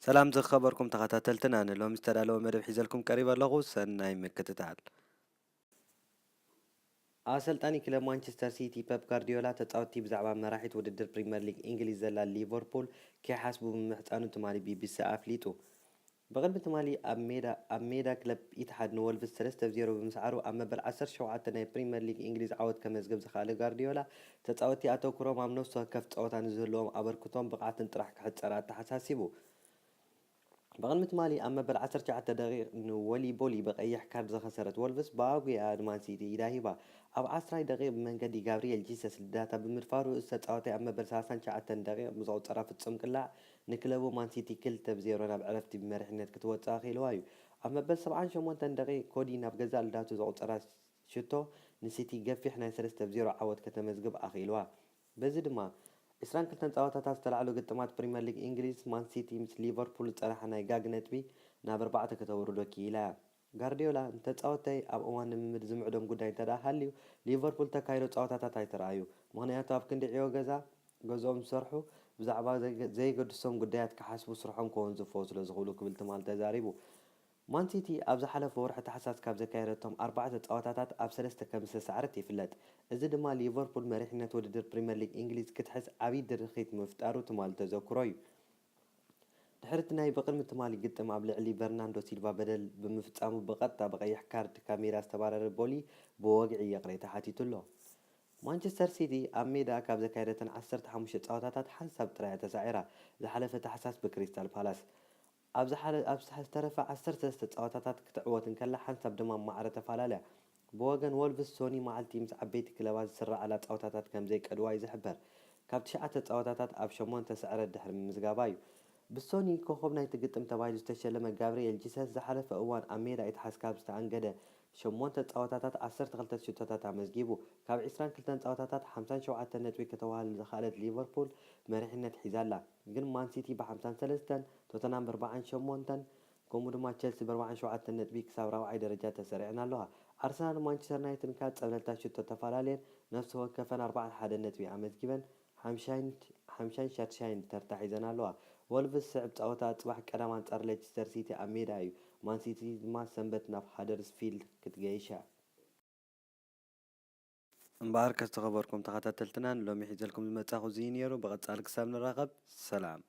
ሰላም ዝኸበርኩም ተኸታተልትና፣ ንሎሚ ዝተዳለወ መደብ ሒዘልኩም ቀሪበ ኣለኹ። ሰናይ ምክትታል። ኣሰልጣኒ ክለብ ማንቸስተር ሲቲ ፐፕ ጋርዲዮላ ተጻወትቲ ብዛዕባ መራሒት ውድድር ፕሪምየር ሊግ እንግሊዝ ዘላ ሊቨርፑል ከይሓስቡ ብምሕጻኑ ትማሊ ቢቢሲ ኣፍሊጡ። ብቕድሚ ትማሊ ኣብ ሜዳ ኣብ ሜዳ ክለብ ኢትሓድ ንወልቭስ ሰለስተ ብ ዜሮ ብምስዓሩ ኣብ መበል ዓሰርተ ሸውዓተ ናይ ፕሪምየር ሊግ እንግሊዝ ዓወት ከመዝግብ ዝኸኣለ ጋርዲዮላ፣ ተጻወትቲ ኣተኩሮም ኣብ ነፍሲ ወከፍ ጸወታ ንዝህልዎም ኣበርክቶን ብቕዓትን ጥራሕ ክሕጸር ኣተሓሳሲቡ። ብቕድሚ ትማሊ ኣብ መበል ዓሰርተ ትሽዓተ ደቂቕ ንወሊ ቦሊ ብቐይሕ ካርድ ዝኸሰረት ወልቭስ ብኣጉያ ንማን ሲቲ ኢዳ ሂባ። ኣብ ዓስራይ ደቂቕ ብመንገዲ ጋብሪኤል ጂሰስ ልዳታ ብምድፋሩ፣ እዚ ተጻዋታይ ኣብ መበል ሰላሳን ትሽዓተን ደቂቕ ብዘቑጸራ ፍጹም ቅላዕ ንክለቡ ማን ሲቲ ክልተ ብ ዜሮ ናብ ዕረፍቲ ብመሪሕነት ክትወጽእ ኣኽኢልዋ እዩ። ኣብ መበል ሰብዓን ሸሞንተን ደቂቕ ኮዲ ናብ ገዛእ ልዳቱ ዘቑጸራ ሽቶ ንሲቲ ገፊሕ ናይ ሰለስተ ብ ዜሮ ዓወት ከተመዝግብ ኣኽኢልዋ። በዚ ድማ፣ ዕስራን ክልተን ጸወታታት ዝተላዕሉ ግጥማት ፕሪምየር ሊግ እንግሊዝ፣ ማን ሲቲ ምስ ሊቨርፑል ዝጸንሓ ናይ ጋግ ነጥቢ ናብ ኣርባዕተ ከተውርዶ ክኢላ እያ። ጋርዲዮላ፣ ንተጻወትተይ ኣብ እዋን ልምምድ ዝምዕዶም ጉዳይ እንተደኣ ሃልዩ፣ ሊቨርፑል ተካይዶ ጸወታታት ኣይተራእዩ፣ ምኽንያቱ ኣብ ክንዲ ዕዮ ገዛ፣ ገዝኦም ዝሰርሑ፣ ብዛዕባ ዘይገ-፣ ዘየገድሶም ጉዳያት ክሓስቡ ስርሖም ከወንዝፎ ስለ ዝኽእሉ ክብል ትማል ተዛሪቡ። ማን ሲቲ ኣብ ዝሓለፈ ወርሒ ታሕሳስ ካብ ዘካየደቶም ኣርባዕተ ጸወታታት ኣብ ሰለስተ ከም ዝተሳዕረት ይፍለጥ። እዚ ድማ ሊቨርፑል መሪሕነት ውድድር ፕሪምየር ሊግ እንግሊዝ ክትሕዝ ዓብዪ ድርኺት ምፍጣሩ ትማል ተዘክሮ እዩ። ድሕሪ እቲ ናይ ብቕድሚ ትማሊ ግጥም ኣብ ልዕሊ በርናንዶ ሲልቫ በደል ብምፍጻሙ ብቐጥታ ብቐይሕ ካርድ ካብ ሜዳ ዝተባረረ ቦሊ ብወግዒ ይቕሬታ ሓቲቱ ኣሎ። ማንቸስተር ሲቲ ኣብ ሜዳ ካብ ዘካየደተን ዓሰርተ ሓሙሽተ ጸወታታት ሓንሳብ ጥራይ እያ ተሳዒራ፣ ዝሓለፈ ታሕሳስ ብክሪስታል ፓላስ። ኣብ ዝሓለ-፣ ኣብ ዝተረፈ ዓሰርተ ሰለስተ ጸወታታት ክትዕወት እንከላ፣ ሓንሳብ ድማ ማዕረ ተፈላለያ። ብወገን ወልቭስ፣ ሶኒ መዓልቲ ምስ ዓበይቲ ክለባት ዝስረዓላ ጸወታታት ከም ዘይቀድዋ እዩ ዝሕበር። ካብ ትሽዓተ ጸወታታት ኣብ ሸሞንተ ስዕረት ድሕሪ ምምዝጋባ እዩ። ብሶኒ ኮኾብ ናይቲ ግጥም ተባሂሉ ዝተሸለመ ጋብርኤል ጂሰስ፣ ዝሓለፈ እዋን ኣብ ሜዳ ኢትሓድ ካብ ዝተኣንገደ ሸሞንተ ጸወታታት ዓሰርተ ክልተ ሽቶታት ኣመዝጊቡ። ካብ ዕስራን ክልተን ጸወታታት ሓምሳን ሸውዓተን ነጥቢ ከተዋህልል ዝኸኣለት ሊቨርፑል መሪሕነት ሒዛ ኣላ። ግን ማን ሲቲ ብሓምሳን ሰለስተን፣ ቶተንሃም ብኣርባዓን ሸሞንተን፣ ከምኡ ድማ ቸልሲ ብኣርባዓን ሸውዓተን ነጥቢ ክሳብ ራብዓይ ደረጃ ተሰሪዐን ኣለዋ። ኣርሰናልን ማንቸስተር ዩናይትድን ከኣ ጸብለልታ ሽቶ ተፈላለየን፣ ነፍሲ ወከፈን ኣርባዓን ሓደን ነጥቢ ኣመዝጊበን፣ ሓምሻይን፣ ሓምሻይን ሻድሻይን ተርታ ሒዘን ኣለዋ። ወልቭስ ስዕብ ጸወታ ጽባሕ ቀዳም ኣንጻር ሌቸስተር ሲቲ ኣብ ሜዳ እዩ። ማን ሲቲ ድማ ሰንበት ናብ ሃደርስፊልድ ክትገይሽ እያ። እምበኣርከስ ዝኸበርኩም ተኸታተልትና፣ ንሎሚ ሒዘልኩም ዝመጻኹ እዚ እዩ ነይሩ። ብቐጻሊ ክሳብ ንራኸብ፣ ሰላም።